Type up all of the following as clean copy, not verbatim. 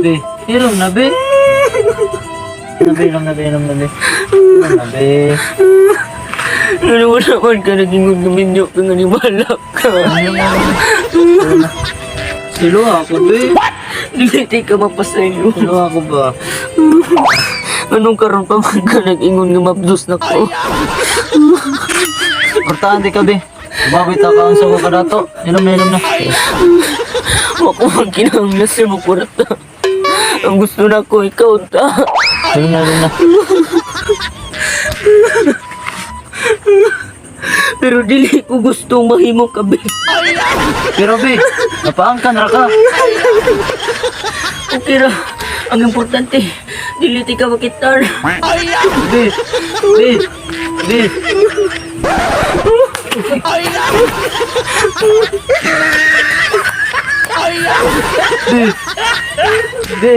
Be, hiram na, be. Nabi, hiram na, be, hiram na, be. Hiram na, be. Ano wala man ka naging guminyo ka nga ni balak ka. Silo ako, be. Dili ka mapasaylo. Silo ako ba? Anong karon pa man ka nag-ingon nga mabdos na ko? Portahan di ka, be. Baboy ta ka ang sawa ka dato. Hiram na, hiram na. Wa ko man kinahanglan sa mo kwarta. Ang gusto na ko ikaw ta. Hiram na, hiram na. Pero dili ko gustong mahimo ka, be. Pero, be, napaangkan ra ka. Okay ra. Ang importante, dili ti ka makitar. Be, be, be. Be, be.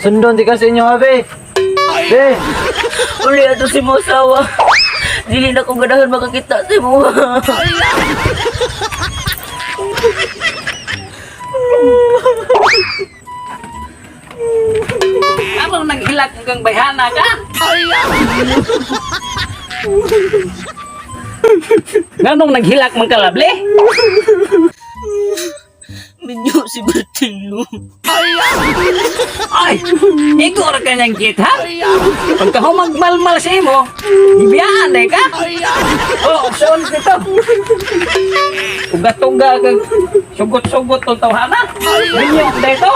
Sundon di ka sa inyo, ha, be. Be, Uli ato si mo asawa. Dili na ko ganahan makakita sa imo. Anong nag-ilak hanggang bayhana ka? Nganong naghilak man ka, Lable? Minyo si Bertino. Ay, ikaw ra kanyang git, ha? Pagka humagmalmal sa imo, ibiyaan na ka. Oh, opsyon dito. Uga-tuga kag sugot-sugot tong tawhana. Minyo dito.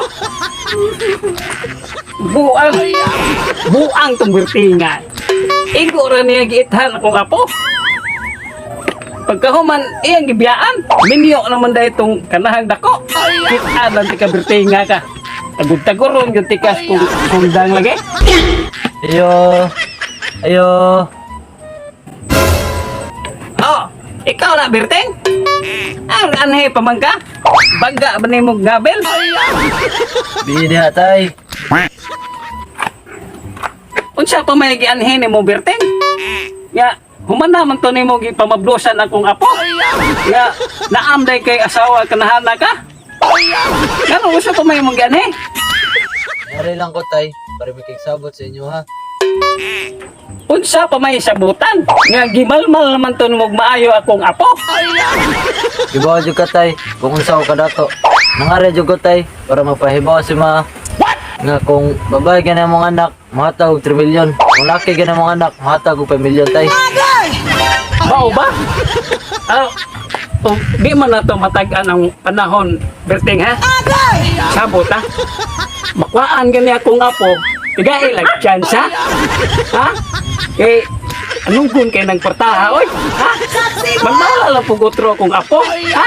Buang. Buang tong bertinga. Igo ra niya giithan akong apo. Pagkahuman, iyang gibiyaan. Minyo naman dahil itong kanahang dako. Kita lang tika bertinga ka. Tagod-tagoron yung tikas kung sundang lagi. Ayo. Ayo. Oh, ikaw na, Berting. Ang anhe pamangka. Baga ba ni mo gabel? Be, diha, tay. Unsa pa may gianhe ni mo, Berting? Ya, human naman to nimo gipamablusan akong apo. Ya, naam day kay asawa kanahana ka. Ngano unsa pa may mong gianhe? Yari lang ko, tay. Para may kigsabot sa inyo, ha. Unsa pa may sabutan? Nga gimalmal naman to nimo maayo akong apo. Gibaw jud ka, tay, kung unsa ko kadato. Nangare jud ko, tay, para mapahibaw si ma. Nga kung babae ka na mong anak, mahatag og 3 milyon. Kung laki ka na mong anak, mahatag og 5 milyon, tay. Mao ba? Ah, oh, di man na to matag-an ang panahon, Berting, ha? Sabot, ha? Makuhaan gani akong apo, tiga ilag chance, ha? Ha? Kay, anong kun kay nagpartaha, oy? Ha? Magmala lang po gutro akong apo, ha?